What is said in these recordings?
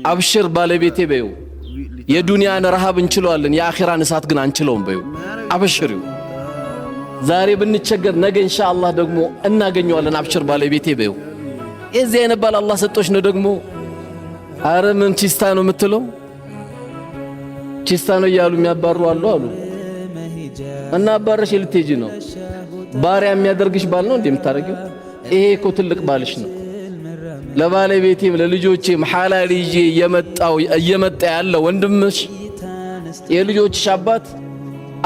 አብሽር ባለቤቴ በይው። የዱንያን ረሃብ እንችለዋለን፣ የአኺራን እሳት ግን አንችለውም በይው። አብሽሪው። ዛሬ ብንቸገር ነገ ኢንሻአላህ ደግሞ እናገኘዋለን። አብሽር ባለቤቴ በይው። የዚህ አይነት ባል አላህ ሰጦች ነው ደግሞ። አረ ምን ቺስታ ነው የምትለው? ቺስታ ነው እያሉ የሚያባሩ አሉ አሉ። እና አባረሽ ልትሄጂ ነው። ባሪያ የሚያደርግሽ ባል ነው እንዴ የምታደርጊው? ይሄ እኮ ትልቅ ባልሽ ነው። ለባለቤቴም ለልጆቼም ሐላል ይዤ እየመጣ ያለ ወንድምሽ የልጆችሽ አባት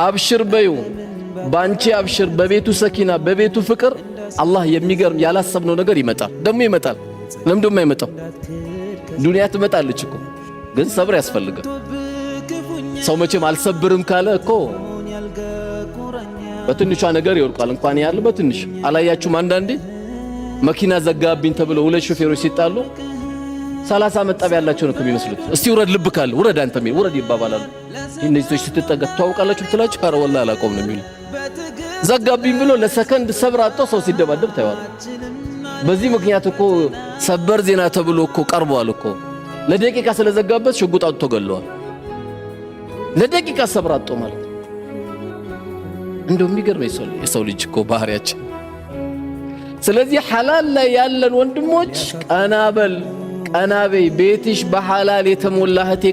አብሽር በዩ። ባንቺ አብሽር፣ በቤቱ ሰኪና፣ በቤቱ ፍቅር አላህ የሚገርም ያላሰብነው ነገር ይመጣል። ደግሞ ይመጣል። ለምንድነው የማይመጣው? ዱንያ ትመጣለች እኮ፣ ግን ሰብር ያስፈልጋል። ሰው መቼም አልሰብርም ካለ እኮ በትንሿ ነገር ይወድቃል። እንኳን ያለ በትንሽ አላያችሁም? አንዳንዴ መኪና ዘጋብኝ ተብሎ ሁለት ሾፌሮች ሲጣሉ 30 ዓመት ጠብ ያላቸው ነው የሚመስሉት። እስቲ ውረድ፣ ልብ ካለ ውረድ፣ አንተ ውረድ ይባባላሉ። እነዚህ ሰዎች ስትጠጋ ትተዋወቃላችሁ ብትላችሁ ኧረ ወላሂ አላውቀውም ነው የሚሉ። ዘጋብኝ ብሎ ለሰከንድ ሰብር አጥቶ ሰው ሲደባደብ ታየዋል። በዚህ ምክንያት እኮ ሰበር ዜና ተብሎ እኮ ቀርቧል እኮ። ለደቂቃ ስለዘጋበት ሽጉጥ አውጥቶ ገለዋል። ለደቂቃ ሰብር አጥቶ ማለት ነው። እንደው የሚገርም የሰው ልጅ እኮ ባህሪያችን። ስለዚህ ሐላል ላይ ያለን ወንድሞች ቀና በል፣ ቀና በይ። ቤትሽ በሐላል የተሞላ እህቴ።